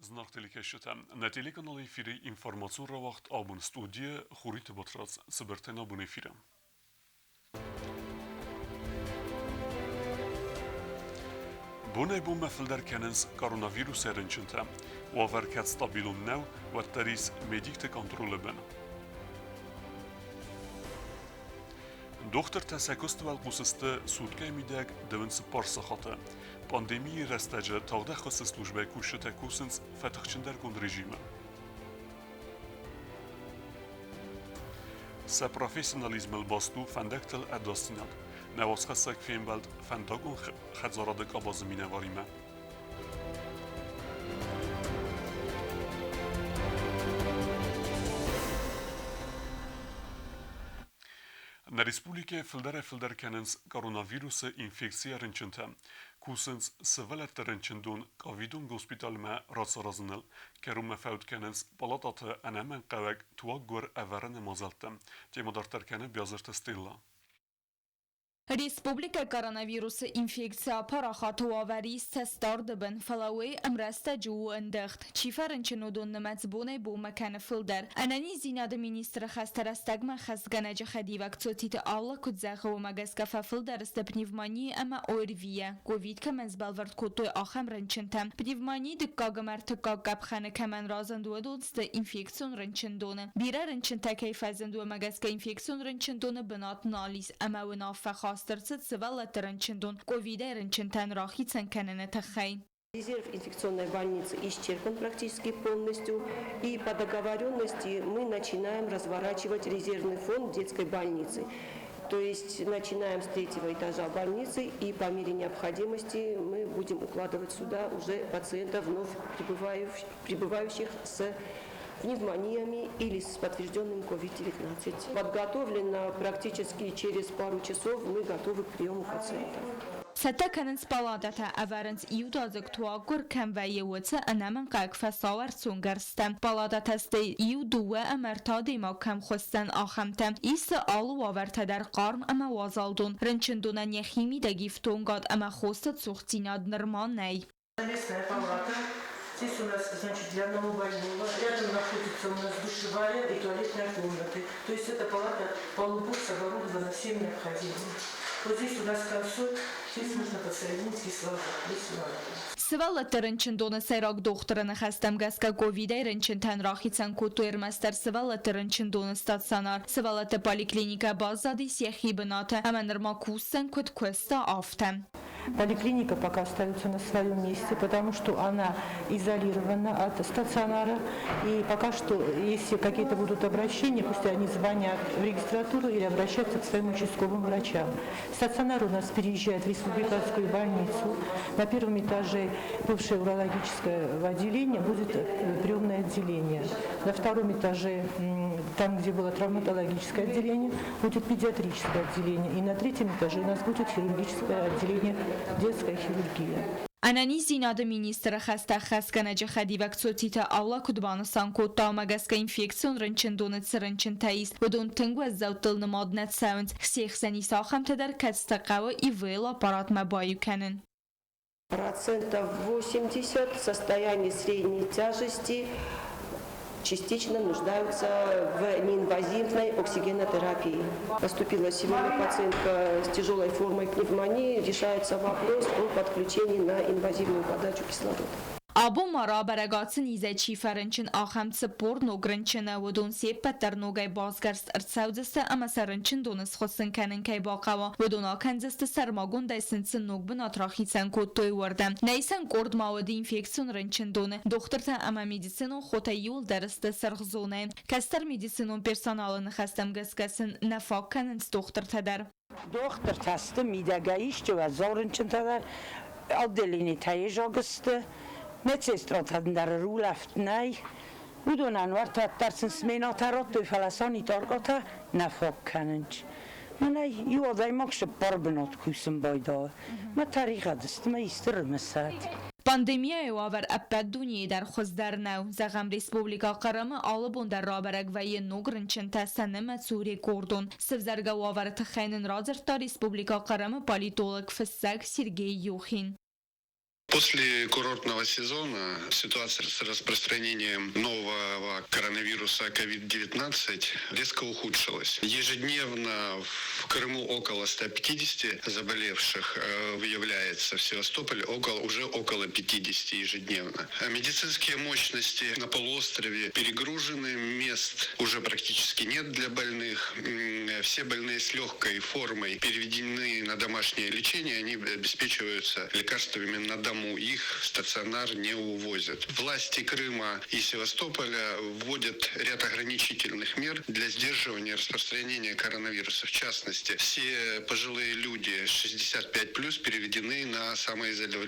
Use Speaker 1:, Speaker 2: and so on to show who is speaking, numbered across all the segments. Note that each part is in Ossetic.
Speaker 1: Зынаргъ телекӕсджытӕ, нӕ телеканалы эфиры информацион рауагъд абон студийы Хуриты Батрадз цыбыртӕй нӕ абон эфиры. Бонӕй-бонмӕ фылдӕр кӕнынц коронавирусӕй рынчынтӕ. Уавӕр кӕд стабилон нӕу, уӕддӕр ис медикты контролы бын. Дохтыртӕ сӕ куысты уӕлхъус сты суткӕйы мидӕг 24 сахаты. Пандемийы рӕстӕджы тагъд ӕххуысы службӕйы кусджытӕ кусынц фӕтыхджындӕргонд режимы. Сӕ профессионализмыл баст у фӕндӕгтыл ӕдасдзинад. Нӕ уацхӕссӕг фембӕлд фӕндагон хӕдзарады къабазы минӕваримӕ. Нӕ республикӕйы фылдӕрӕй-фылдӕр кӕнынц коронавирусы инфекцийӕ рынчынтӕ. Кусынц сывӕллӕтты рынчындон ковидон госпиталмӕ рацаразыныл, кӕронмӕ фӕуд кӕнынц палатӕты ӕнӕмӕнгхъӕуӕг туаггуыр ӕвӕрыны мадзӕлттӕ. Темӕ дарддӕр кӕны Биазырты Стелла.
Speaker 2: Республикӕ коронавирусы инфекци апарахаты уавӕр ис цӕстдарды бын, фӕлӕ уый ӕмрӕстӕджы у ӕндӕгъд. Чи фӕрынчын, уыдон нымӕц бонӕй-бонмӕ кӕны фылдӕр. Ӕнӕниздзинады министры хӕстӕ рӕстӕгмӕ хӕсгӕнӕджы хӕдивӕг Цоциты Алла куыд зӕгъы, уымӕ гӕсгӕ фӕфылдӕр сты пневмонийы ӕмӕ ОРВИ-йӕ, ковид кӕмӕн сбӕлвырд кодтой, ахӕм рынчынтӕ. Пневмонийы дыккаг ӕмӕ ӕртыккаг къӕпхӕны кӕмӕн разынд, уыдон сты инфекцион рынчындоны. Бирӕ рынчынтӕ кӕй фӕзынд, уымӕ гӕсгӕ инфекцион рынчындоны бынат нал ис ӕмӕ уынаффӕ хаст ӕрцыд сывӕллӕтты рынчындон ковидӕй рынчынтӕн рахицӕн кӕныны тыххӕй.
Speaker 3: Резерв инфекционной больницы исчерпан практически полностью, и по договоренности мы начинаем разворачивать резервный фонд детской больницы. То есть начинаем с третьего этажа больницы, и по мере необходимости мы будем укладывать сюда уже пациентов, вновь прибывающих с пневмониями или с подтвержденным COVID-19. Подготовлено практически через пару часов мы готовы к приему пациентов.
Speaker 2: Цӕттӕ кӕнынц палатӕтӕ, ӕвӕрынц иудадзыг туаггуыр кӕм вӕййы, уыцы ӕнӕмӕнгхъӕуӕг фӕсауӕрцон гӕрзтӕ. Палатӕтӕ сты иу, дыууӕ ӕмӕ ӕртӕ адӕймаг кӕм хуысдзӕн, ахӕмтӕ. Ис дзы алы уавӕртӕ дӕр хъарм ӕмӕ уазал дон. Рынчындонӕн йӕхи мидӕг ифтонгад ӕмӕ хосы цухдзинад нырма нӕй.
Speaker 4: Местная палата. Здесь у нас, значит, для одного больного. Рядом находится у нас душевая и туалетная комнаты. То есть эта палата полубокс оборудована всем необходимым. Вот здесь у нас консоль, здесь можно подсоединить кислород.
Speaker 2: Сывӕллӕтты рынчындоны сӕйраг дохтыры ныхӕстӕм гӕсгӕ ковидӕй рынчынтӕн рахицӕн кодтой ӕрмӕстдӕр сывӕллӕтты рынчындоны стационар. Сывӕллӕтты поликлиникӕ баззадис йӕхи бынаты ӕмӕ нырма кусдзӕн куыд куыста, афтӕ.
Speaker 4: Поликлиника пока остается на своем месте, потому что она изолирована от стационара. И пока что, если какие-то будут обращения, пусть они звонят в регистратуру или обращаются к своим участковым врачам. Стационар у нас переезжает в республиканскую больницу. На первом этаже бывшее урологическое отделение будет приемное отделение. На втором этаже, там, где было травматологическое отделение, будет педиатрическое отделение. И на третьем этаже у нас будет хирургическое отделение детская хирургия.
Speaker 2: Ӕнӕниздзинады министры хӕстӕ хӕсгӕнӕджы хӕдивӕг Цоциты Алла куыд банысан кодта, уымӕ гӕсгӕ инфекцион рынчындоны цы рынчынтӕ ис, уыдон тынг уӕззӕуттыл нымад нӕ цӕуынц, се хсӕн ис ахӕмтӕ дӕр, кӕцытӕ хъӕуы ИВЛ-аппаратмӕ баиу кӕнын.
Speaker 3: Процентов 80 в состоянии средней тяжести частично нуждаются в неинвазивной оксигенотерапии. Поступила сегодня пациентка с тяжелой формой пневмонии. Решается вопрос о подключении на инвазивную подачу кислорода.
Speaker 2: Абон ма рабӕрӕг ацы низӕй чи фӕрынчын, ахӕм 40 ног рынчыны. Уыдон се ппӕт дӕр ногӕй басгӕрст ӕрцӕудзысты ӕмӕ сӕ рынчындоны схуыссын кӕнын кӕй бахъӕуа, уыдон акӕндзысты сӕрмагондӕй сын цы ног бынат рахицӕн кодтой, уырдӕм. Нӕй сӕм къорд ма уыд инфекцион рынчындоны. Дохтыртӕ ӕмӕ медицинон хотӕ иуылдӕр сты сырх зонӕйы. Кӕстӕр медицинон персоналы ныхӕстӕм гӕсгӕ сын нӕ фаг кӕнынц дохтыртӕ дӕр.
Speaker 5: Дохтыртӕ сты мидӕгӕй исты уӕззау рынчынтӕ дӕр, отделенитӕ изог сты, медсестратӕн дӕр улӕфт нӕй. Уыдонӕн уӕртӕ сын сменӕтӕ радтой, фӕлӕ санитаркӕтӕ нӕ фаг кӕнынц. Мӕнӕ иу адӕймаг цыппар бынат кусын байдайы. Мӕ тӕригъӕд сты, мӕ исты рымысӕд.
Speaker 2: Пандемияйы уавӕр ӕппӕт дунейы дӕр хуыздӕр нӕу. Зӕгъӕм, Республикӕ Хъырымы алы бон дӕр рабӕрӕг вӕййы ног рынчынтӕ, сӕ нымӕц у рекордон. Сывзӕргӕ уавӕры тыххӕй нын радзырдта Республикӕ Хъырымы политолог, фыссӕг Сергей Юхин.
Speaker 6: После курортного сезона ситуация с распространением нового коронавируса COVID-19 резко ухудшилась. Ежедневно в Крыму около 150 заболевших выявляется, в Севастополе уже около 50 ежедневно. Медицинские мощности на полуострове перегружены, мест уже практически нет для больных. Все больные с легкой формой переведены на домашнее лечение, они обеспечиваются лекарствами на дому, их в стационар не увозят. Власти Крыма и Севастополя вводят ряд ограничительных мер для сдерживания распространения коронавируса. В частности, все пожилые люди 65+ переведены на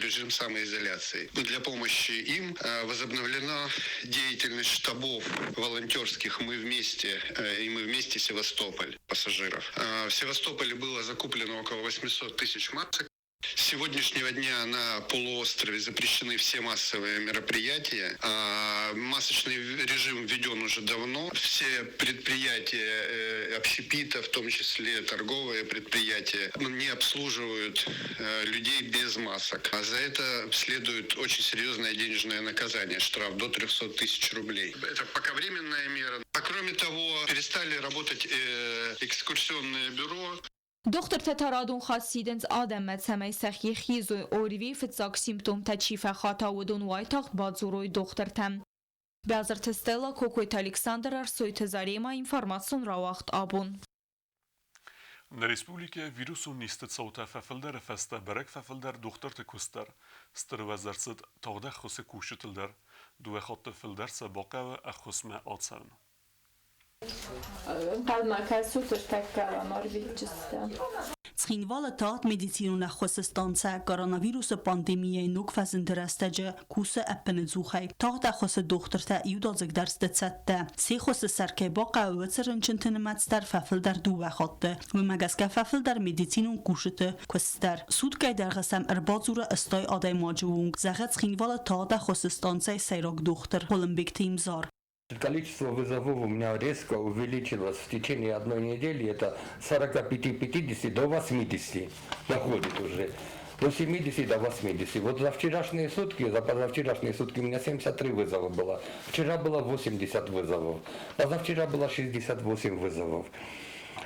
Speaker 6: режим самоизоляции. Для помощи им возобновлена деятельность штабов волонтерских «Мы вместе» и «Мы вместе Севастополь» пассажиров. В Севастополе было закуплено около 800 тысяч масок. С сегодняшнего дня на полуострове запрещены все массовые мероприятия. Масочный режим введен уже давно. Все предприятия общепита, в том числе торговые предприятия, не обслуживают людей без масок. А за это следует очень серьезное денежное наказание, штраф до 300 тысяч рублей. Это пока временная мера. А кроме того, перестали работать экскурсионные бюро.
Speaker 2: Дохтыртӕ та радон хатт сидынц адӕммӕ, цӕмӕй сӕхи хизой, ОРВИ фыццаг симптомтӕ чи фӕхата, уыдон уайтагъд бадзурой дохтыртӕм. Бязырты Стелла, Кокойты Александр, Ӕрсойты Зарема, информацион рауагъд абон.
Speaker 1: Нӕ республикӕйы вирусон низты цаутӕ фӕфылдӕры фӕстӕ бӕрӕг фӕфылдӕр дохтырты куыст дӕр. Стыр уӕз ӕрцыд тагъд ӕххуысы кусджытыл дӕр. Дыууӕ хатты фылдӕр сӕ бахъӕуы ӕххуысмӕ ацӕуын.
Speaker 2: Ӕнхъӕлмӕ кӕсут ӕртӕккӕ уӕм ӕрвитджыстӕ.
Speaker 7: Цхинвалы тагъд медицинон ӕххуысы станцӕ коронавирусы пандемийӕйы ног фӕзынды рӕстӕджы кусы ӕппынӕдзухӕй. Тагъд ӕххуысы дохтыртӕ иудадзыгдӕр сты цӕттӕ. Се ххуысы сӕр кӕй бахъӕуы, уыцы рынчынты нымӕц дӕр фӕфылдӕр дыууӕ хатты. Уымӕ гӕсгӕ фӕфылдӕр медицинон кусджыты куыст дӕр. Суткӕйы дӕргъы сӕм ӕрбадзуры 80 адӕймаджы онг, зӕгъы Цхинвалы тагъд ӕххуысы станцӕйы сӕйраг дохтыр Хъуылымбегты Имзар.
Speaker 8: Количество вызовов у меня резко увеличилось в течение одной недели. Это с 45-50 до 80 доходит уже. До 70 до 80. Вот за вчерашние сутки, за позавчерашние сутки у меня 73 вызова было. Вчера было 80 вызовов. Позавчера было 68 вызовов.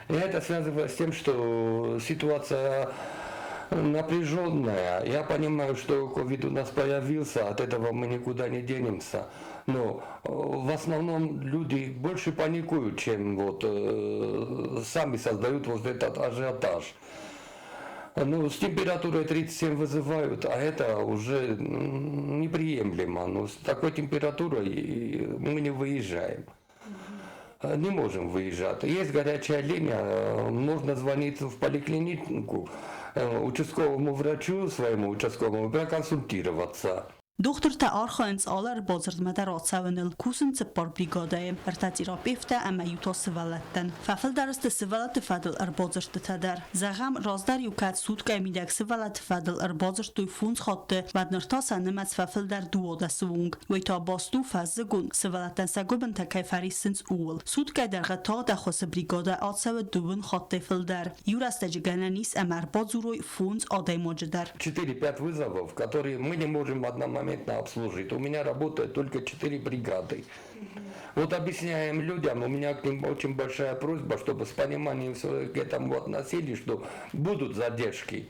Speaker 8: Я это связываю с тем, что ситуация напряженная. Я понимаю, что ковид у нас появился, от этого мы никуда не денемся. Но в основном люди больше паникуют, чем вот сами создают вот этот ажиотаж. Ну, с температурой 37 вызывают, а это уже неприемлемо. Но с такой температурой мы не выезжаем. Не можем выезжать. Есть горячая линия, можно звонить в поликлинику, участковому врачу, своему участковому, проконсультироваться.
Speaker 7: Дохтыртӕ архайынц алы ӕрбадзырдмӕ дӕр ацӕуыныл, кусынц цыппар бригадӕйы, ӕртӕ терапевтӕ ӕмӕ иу та сывӕллӕттӕн. Фӕфылдӕр сты сывӕллӕтты фӕдыл ӕрбадзырдтытӕ дӕр. Зӕгъӕм, раздӕр-иу кӕд суткӕйы мидӕг сывӕллӕтты фӕдыл ӕрбадзырдтой фондз хатты, уӕд ныр та сӕ нымӕц фӕфылдӕр 12-ы онг. Уый та баст у фӕззыгон, сывӕллӕттӕн сӕ гуыбынтӕ кӕй фӕриссынц, ууыл. Суткӕйы дӕргъы тагъд ӕххуысы бригадӕ ацӕуы дыууын хаттӕй фылдӕр. Иу рӕстӕджы гӕнӕн ис ӕмӕ ӕрбадзурой фондз адӕймаджы дӕр.
Speaker 8: 4-5 вызовов, которые мы не можем одномоментно обслужить. У меня работает только 4 бригады. Вот объясняем людям, у меня к ним очень большая просьба, чтобы с пониманием к этому относились, что будут задержки.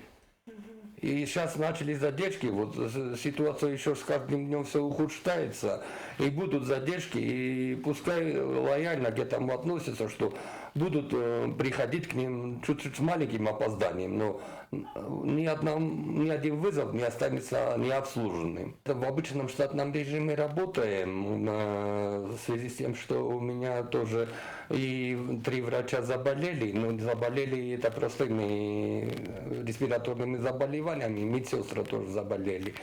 Speaker 8: И сейчас начали задержки, вот ситуация еще с каждым днем все ухудшается, и будут задержки, и пускай лояльно к этому относятся, что будут приходить к ним чуть-чуть с маленьким опозданием, но ни один вызов не останется необслуженным. В обычном штатном режиме работаем, в связи с тем, что у меня тоже и 3 врача заболели, но заболели это простыми респираторными заболеваниями, медсестры тоже заболели.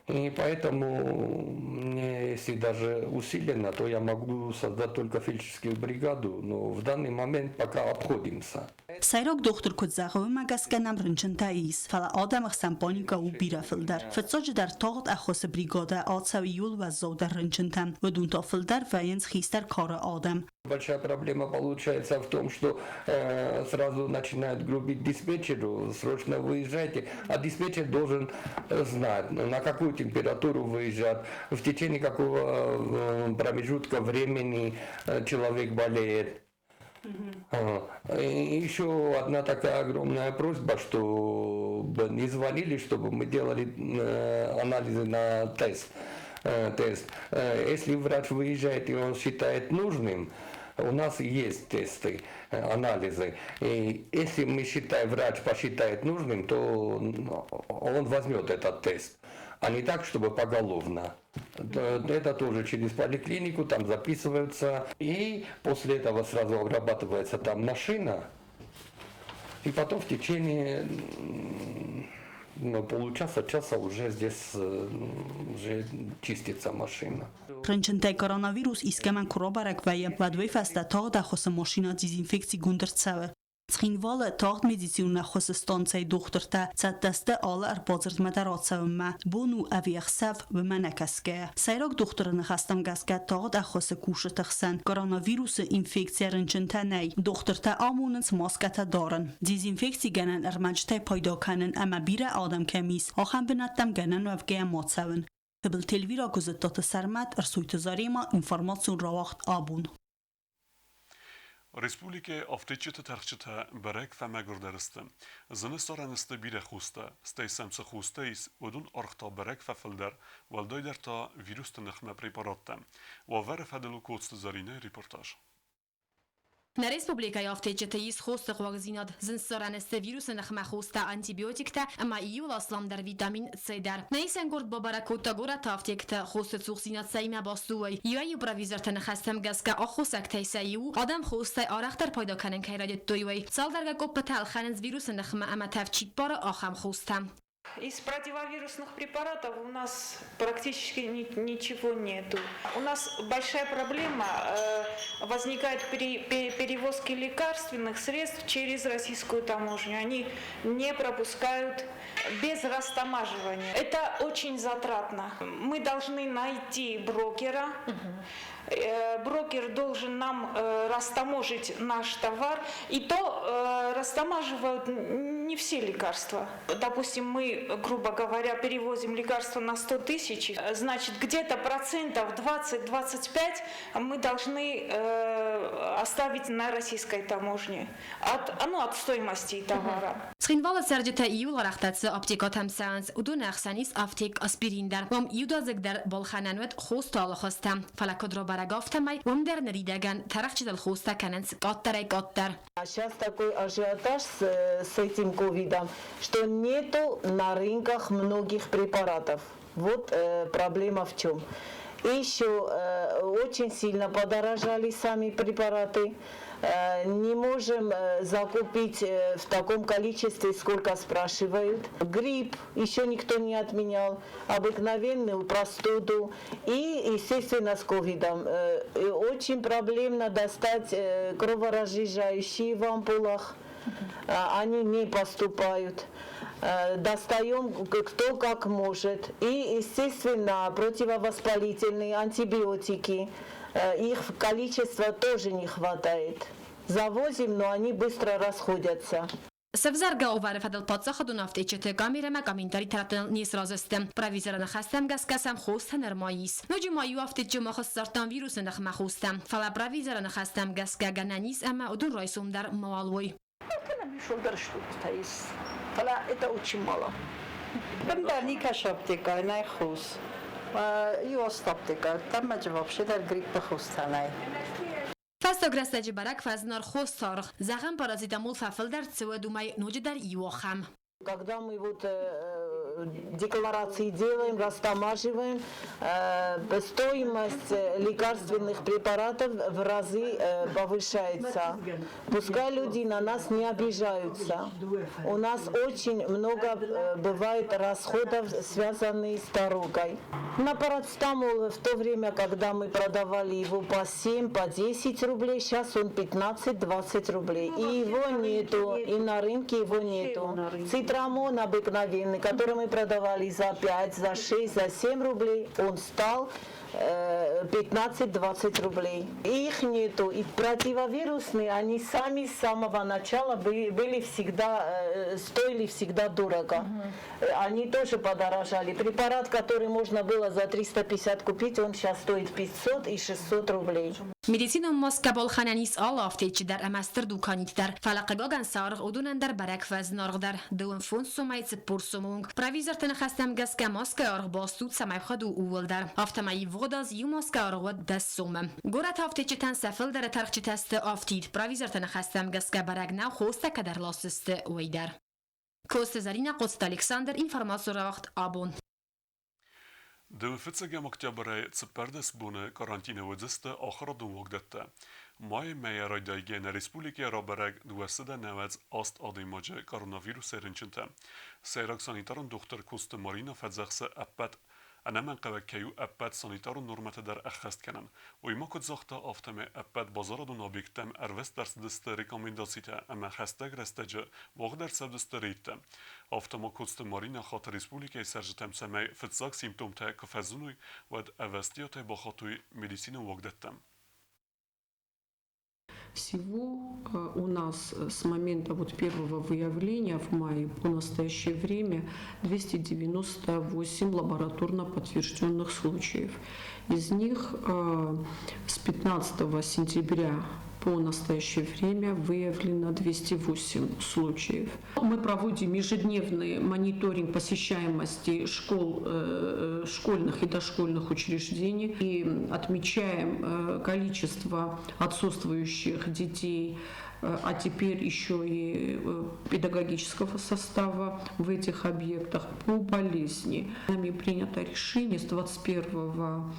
Speaker 8: И поэтому мне, если даже усиленно, то я могу создать только фельдшерскую бригаду, но в данный момент пока обходимся.
Speaker 7: Сӕйраг дохтыр куыд зӕгъы, уымӕ гӕсгӕ нӕм рынчынтӕ ис, фӕлӕ адӕмы хсӕн паникӕ у бирӕ фылдӕр. Фыццаджыдӕр тагъд ӕххуысы бригадӕ ацӕуы иууыл уӕззаудӕр рынчынтӕм. Уыдон та фылдӕр вӕййынц хистӕр кары адӕм.
Speaker 8: большая проблема получается в том, что сразу начинают грубить диспетчеру, срочно выезжайте, а диспетчер должен знать, на какую температуру выезжать, в течение какого промежутка времени человек болеет. И еще одна такая огромная просьба, чтобы не звонили, чтобы мы делали анализы на тест. Если врач выезжает и он считает нужным, у нас есть тесты, анализы. И если мы считаем, врач посчитает нужным, то он возьмет этот тест, а не так, чтобы поголовно. Это тоже через поликлинику, там записываются. И после этого сразу обрабатывается там машина. И потом в течение получаса, часа уже здесь уже чистится машина.
Speaker 7: Рынчынтӕй коронавирус искӕмӕн куы рабӕрӕг вӕййы, уӕд уый фӕстӕ тагъд ӕххуысы машинӕ дезинфекцигонд ӕрцӕуы. Цхинвалы тагъд медицинон ӕххуысы станцӕйы дохтыртӕ цӕттӕ сты алы ӕрбадзырдмӕ дӕр ацӕуынмӕ, бон у ӕви ӕхсӕв, уымӕ нӕ кӕсгӕйӕ. Сӕйраг дохтыры ныхӕстӕм гӕсгӕ тагъд ӕххуысы кусджыты хсӕн коронавирусы инфекцийӕ рынчынтӕ нӕй. Дохтыртӕ амонынц маскӕтӕ дарын, дезинфекцигӕнӕн ӕрмӕджытӕй пайда кӕнын ӕмӕ бирӕ адӕм кӕм ис, ахӕм бынӕттӕм гӕнӕн уӕвгӕйӕ ма цӕуын. Тыбылты Эльвира, Куыдзыттаты Сӕрмӕт, Ӕрсойты Заремӕ, информацион рауагъд «Абон».
Speaker 1: Республикӕйы афтеччыты тӕрхджытӕ бӕрӕг фӕмӕгуырдӕр сты. Зыны сӕрӕн сты бирӕ хостӕ, стӕй сӕм цы хостӕ ис, уыдон аргъ та бӕрӕг фӕфылдӕр, уӕлдайдӕр та вирусты ныхмӕ препараттӕ. Уавӕры фӕдыл у Коцты Зӕринӕйы репортаж.
Speaker 9: Нӕ республикӕйы афтеччыты ис хосты хъуагдзинад. Зын ссарӕн сты вирусы ныхмӕ хостӕ, антибиотиктӕ ӕмӕ иууыл асламдӕр витамин С дӕр. Нӕ исӕнгорд бабӕрӕг кодта горӕты афтекты хосты цухдзинад цӕимӕ баст у, уый. Иуӕй-иу провизорты ныхӕстӕм гӕсгӕ аххосӕгтӕй сӕ иу, адӕм хостӕй арӕхдӕр пайда кӕнын кӕй райдыдтой, уый. Цалдӕргай къоппытӕ ӕлхӕнынц вирусы ныхмӕ ӕмӕ тӕвд чи ппары, ахӕм хостӕ.
Speaker 10: Из противовирусных препаратов у нас практически ничего нету. У нас большая проблема возникает при перевозке лекарственных средств через российскую таможню. Они не пропускают без растамаживания. Это очень затратно. Мы должны найти брокера. Брокер должен нам растаможить наш товар. И то растамаживают не все лекарства. Допустим, мы, грубо говоря, перевозим лекарства на 100 тысяч, значит, где-то процентов 20-25 мы должны оставить на российской таможне от, ну, от стоимости товара.
Speaker 9: Цхинвалы цӕрджытӕ иууыл арӕхдӕр цы аптекӕтӕм цӕуынц, уыдоны ӕхсӕн ис афтек Аспирин дӕр. Уым иудадзыг дӕр балхӕнӕн уыд хосты алы хуызтӕ. Фӕлӕ куыд рабӕрӕг, афтӕмӕй уым дӕр ныридӕгӕн тӕрхджытыл хостӕ кӕнынц къаддӕрӕй-къаддӕр.
Speaker 11: А сейчас такой ажиотаж с этим ковидом, что нету на рынках многих препаратов. Вот проблема в чем. И еще очень сильно подорожали сами препараты. Не можем закупить в таком количестве, сколько спрашивают. Грипп еще никто не отменял, обыкновенную простуду и, естественно, с ковидом. Очень проблемно достать кроворазжижающие в ампулах. Они не поступают. Достаем кто как может. И, естественно, противовоспалительные антибиотики. Их количества тоже не хватает. Завозим, но они быстро расходятся.
Speaker 9: Сӕвзӕргӕ уавӕры фӕдыл паддзахадон афтеччыты камерӕмӕ комментаритӕ раттыныл не сразы сты. Провизоры ныхӕстӕм гӕсгӕ сӕм хостӕ нырма ис. Ноджы ма иу афтеччы мах ссардтам вирусы ныхмӕ хостӕ. Фӕлӕ провизоры ныхӕстӕм гӕсгӕ гӕнӕн ис ӕмӕ уыдон райсом дӕр мауал уой.
Speaker 12: Фылдӕр штукӕтӕ ис, фӕлӕ это очень мало.
Speaker 13: Бындӕр никӕцы аптекӕйы нӕй хос. Иу аптекӕ, там вообще дӕр гриппы хостӕ нӕй.
Speaker 9: Фӕстаг рӕстӕджы бӕрӕг фӕзынаргъ хосты аргъ. Зӕгъӕм, парацетамол фӕфылдӕр цы уӕд уымӕй ноджыдӕр иу ахӕм.
Speaker 11: Когда мы вот декларации делаем, растамаживаем, стоимость лекарственных препаратов в разы повышается. Пускай люди на нас не обижаются. У нас очень много бывает расходов, связанных с дорогой. На парацетамол в то время, когда мы продавали его по 7, по 10 рублей, сейчас он 15-20 рублей. И его нету, и на рынке его нету. Цитрамон обыкновенный, который мы продавали за 5, за 6, за 7 рублей, он стал 15-20 рублей. Их нету. И противовирусные, они сами с самого начала были всегда, стоили всегда дорого. Они тоже подорожали. Препарат, который можно было за 350 купить, он сейчас стоит 500 и 600 рублей.
Speaker 9: Медицинон маскӕ балхӕнӕн ис алы афтечы дӕр ӕмӕ стыр дуканиты дӕр. Фӕлӕ, хъыгагӕн, сӕ аргъ уыдонӕн дӕр бӕрӕг фӕзынаргъдӕр, 25 сомӕй 40 сомы онг. Провизорты ныхӕстӕм гӕсгӕ маскӕйы аргъ баст у, цӕмӕй хъӕд у, ууыл дӕр. Афтӕмӕй ивгъуыд аз иу маскӕйы аргъ уыд 10 сомы. Горӕты афтечытӕн сӕ фылдӕры тӕрхджытӕ сты афтид. Провизорты ныхӕстӕм гӕсгӕ бӕрӕг нӕу, хостӕ кӕд ӕрласдзысты, уый дӕр. Коцты Зӕринӕ, Хъоцыты Александр, информацион рауагъд «Абон».
Speaker 1: Дыууфыццӕгӕм октябрӕй 14 боны карантины уыдзысты ахуырадон уагдӕттӕ. Майы мӕйӕ райдайгӕ нӕ республикӕйы рабӕрӕг 298 адӕймаджы коронавирусӕй рынчынтӕ. Сӕйраг санитарон дохтыр Коцты Марина фӕдзӕхсы ӕппӕт ӕнӕмӕнгхъӕуӕг кӕй у ӕппӕт санитарон нормӕтӕ дӕр ӕххӕст кӕнын. Уый ма куыд загъта, афтӕмӕй ӕппӕт базарадон объекттӕм ӕрвыст ӕрцыдысты рекомендацитӕ ӕмӕ хӕстӕг рӕстӕджы уагъд ӕрцӕудзысты рейдтӕ. Афтӕ ма Коцты Маринӕ хаты республикӕйы цӕрджытӕм, цӕмӕй фыццаг симптомтӕ куы фӕзыной, уӕд ӕвӕстиатӕй бахатой медицинон уагдӕттӕм.
Speaker 14: Всего у нас с момента вот первого выявления в мае по настоящее время 298 лабораторно подтвержденных случаев. Из них с 15 сентября по настоящее время выявлено 208 случаев. Мы проводим ежедневный мониторинг посещаемости школ, школьных и дошкольных учреждений и отмечаем количество отсутствующих детей, а теперь еще и педагогического состава в этих объектах по болезни. Нами принято решение с 21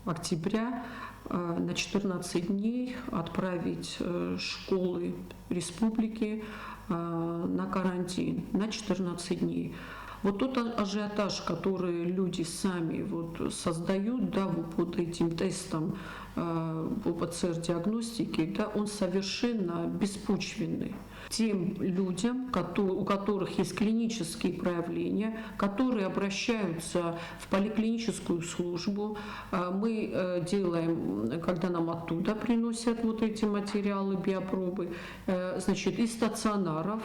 Speaker 14: октября на 14 дней отправить школы республики на карантин на 14 дней. Вот тот ажиотаж, который люди сами вот создают, да, под этим тестом по ПЦР-диагностике, да, он совершенно беспочвенный. Тем людям, у которых есть клинические проявления, которые обращаются в поликлиническую службу, мы делаем, когда нам оттуда приносят вот эти материалы, биопробы, значит, из стационаров,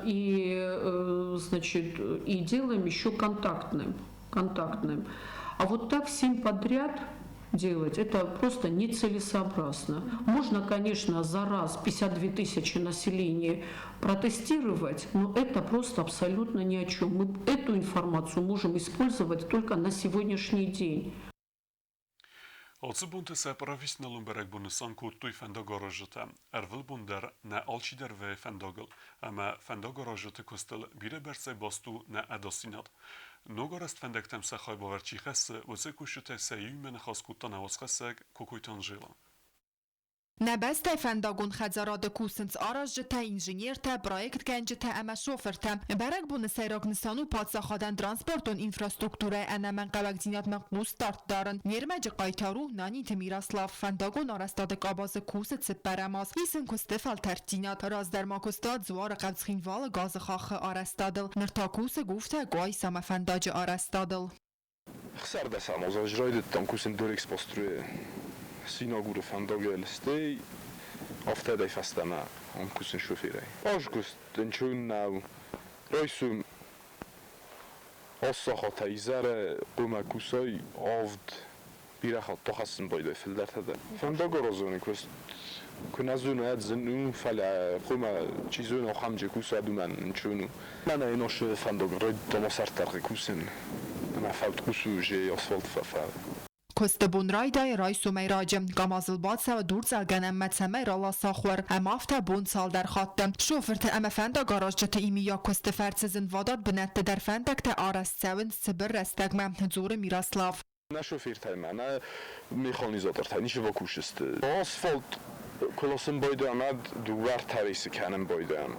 Speaker 14: и, значит, и делаем еще контактным, контактным. А вот так всем подряд делать, это просто нецелесообразно. Можно, конечно, за раз 52 тысячи населения протестировать, но это просто абсолютно ни о чем. Мы эту информацию можем использовать только на сегодняшний день.
Speaker 1: Ацы бонты сӕ профессионалон бӕрӕгбон нысан кодтой фӕндагаразджытӕ. Ӕрвылбон дӕр нӕ алчидӕр вӕййы фӕндагыл, ӕмӕ фӕндагаразджыты куыстыл бирӕбӕрцӕй баст у нӕ ӕдасдзинад. Ногарӕзт фӕндӕгтӕм сӕ хайбавӕрд чи хӕссы, уыцы кусджытӕй сӕ иумӕ ныхас кодта нӕ уацхӕссӕг Кокойты Анжела.
Speaker 15: Нӕ бӕстӕйы фӕндагон хӕдзарады кусынц аразджытӕ, инженертӕ, проектгӕнджытӕ ӕмӕ шофыртӕ. Бӕрӕгбоны сӕйраг нысан у паддзахадӕн транспортон инфраструктурӕйы ӕнӕмӕнгхъӕуӕгдзинадмӕ хъусдард дарын. Не рмӕджы хъайтар у Наниты Мирослав. Фӕндагон арӕзтады къабазы кусы цыппӕрӕм аз. Ис ын куысты фӕлтӕрддзинад. Раздӕр ма куыста Дзуарыхъӕу Цхинвалы газы хаххы арӕзтадыл. Ныр та кусы Гуфтӕ Къуайсамӕ фӕндаджы арӕзтадыл.
Speaker 16: 16 азы ӕз райдыдтам кусын Дорэкспостройы Синагуры фӕндагыл, стӕй афтӕдӕй фӕстӕмӕ ам кусын шоферӕй. Ӕз куыст ӕнцон нӕу. Райсом 8 сахатӕй изӕры хъуамӕ кусай 7, бирӕ хатт ахӕссын байдайы фылдӕртӕ дӕр. Фӕндагаразоны куыст куы нӕ зоны, зын у, фӕлӕ хъуамӕ чи зоны, ахӕм кусӕд, уымӕн ӕнцон у. Мӕнӕ носы фӕндаг райдыдтам асӕрддӕргъы кусын ӕмӕ фӕуд кусы уже асфальт фӕфӕ.
Speaker 15: Куысты бон райдайы райсомӕй раджы. Камазыл бацӕуы дурцъӕлгӕнӕнмӕ, цӕмӕй раласа хуыр. Ӕмӕ афтӕ бон цалдӕр хатты. Шофырты ӕмӕ фӕндагаразджыты иумиаг куысты фӕрцы зынвадат бынӕтты дӕр фӕндӕгтӕ арӕзт цӕуынц цыбыр рӕстӕгмӕ, дзуры Мирослав.
Speaker 16: Нӕ шофертӕ ма нӕ механизатортӕ ничего кусысты. Асфальт куы ласын байдайӕм, уӕд 2-3 рейсы кӕнын байдайӕм.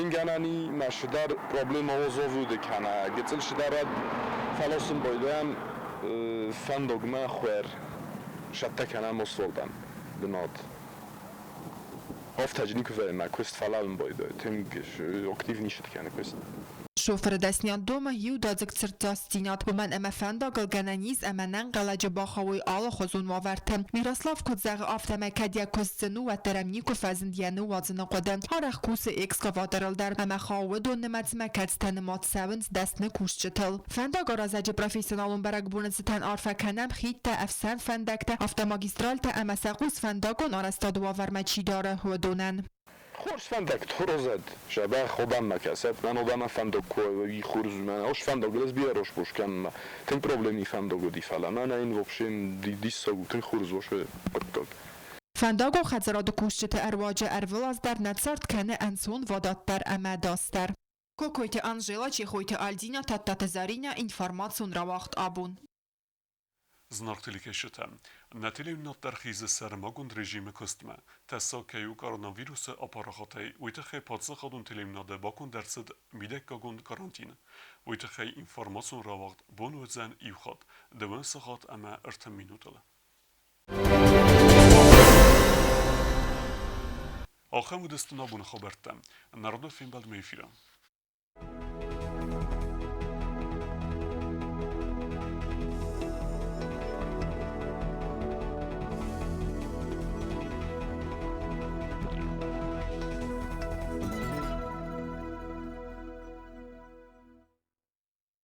Speaker 16: Ингӕнӕни ма цыдӕр проблема заводы кӕнӕ гыццыл цыдӕр фӕласын байдайӕм фӕндагмӕ хуыр цӕттӕ кӕнӕм асфальтӕн бынат. Афтӕ никуы вӕййы мӕ куыст фӕлӕууын байдайы, тынг активничать кӕны куыст.
Speaker 15: Шофыры дӕсныйад домы иудадзыг цырддзастдзинад, уымӕн ӕмӕ фӕндагыл гӕнӕн ис ӕмӕ нӕнхъӕлӕджы бахауой алыхуызон уавӕрты. Мирослав куыд зӕгъы, афтӕмӕй кӕд йӕ куыст зын у, уӕддӕр ӕм никуы фӕзынд йӕ ныууадзыны хъуыды. Арӕх кусы экскаваторыл дӕр ӕмӕ хауы уыдон нымӕцмӕ, кӕцытӕ нымад цӕуынц дӕсны кусджытыл. Фӕндагаразӕджы профессионалон бӕрӕгбоны цытӕн арфӕ кӕнӕм хидтӕ, ӕфсӕн фӕндӕгтӕ, автомагистральтӕ ӕмӕ сӕ хъус фӕндагон арӕзтады уавӕрмӕ чи дары, уыдонӕн.
Speaker 16: Хорз фӕндӕгтӕ аразӕд, зӕбӕх Обамӕ кӕсӕд, мӕн Обама фӕндаг ку уй хорз, мӕн ос фӕндагыл ӕз бирӕ росбос кӕнынмӕ. Тынг проблеми фӕндаг уыди, фӕлӕ мӕнӕ ин вообще диссаг у, тынг хорз уосы хъуыддаг.
Speaker 15: Фӕндагон хӕдзарады кусджыты ӕруаджы ӕрвылаз дӕр нӕ цард кӕны ӕнцонвадатдӕр ӕмӕ ӕдасдӕр. Кокойты Анжела, Чехойты Альдина, Тадтаты Заринӕ, информацион рауагъд абон.
Speaker 1: Зынаргъ телекӕсджытӕ, нӕ телеуынынад дӕр хизы сӕрмагонд режимы куыстмӕ. Тӕссаг кӕй у коронавирусы апарахатӕй, уый тыххӕй паддзахадон телеуынынады баконд ӕрцыд мидӕггагон карантин. Уый тыххӕй информацион рауагъд бон уыдзӕн иу хатт, дыууын сахат ӕмӕ 30 минутыл. Ахӕм уыдысты нӕ абоны хабӕрттӕ. Народы фембӕлдмӕ эфиры.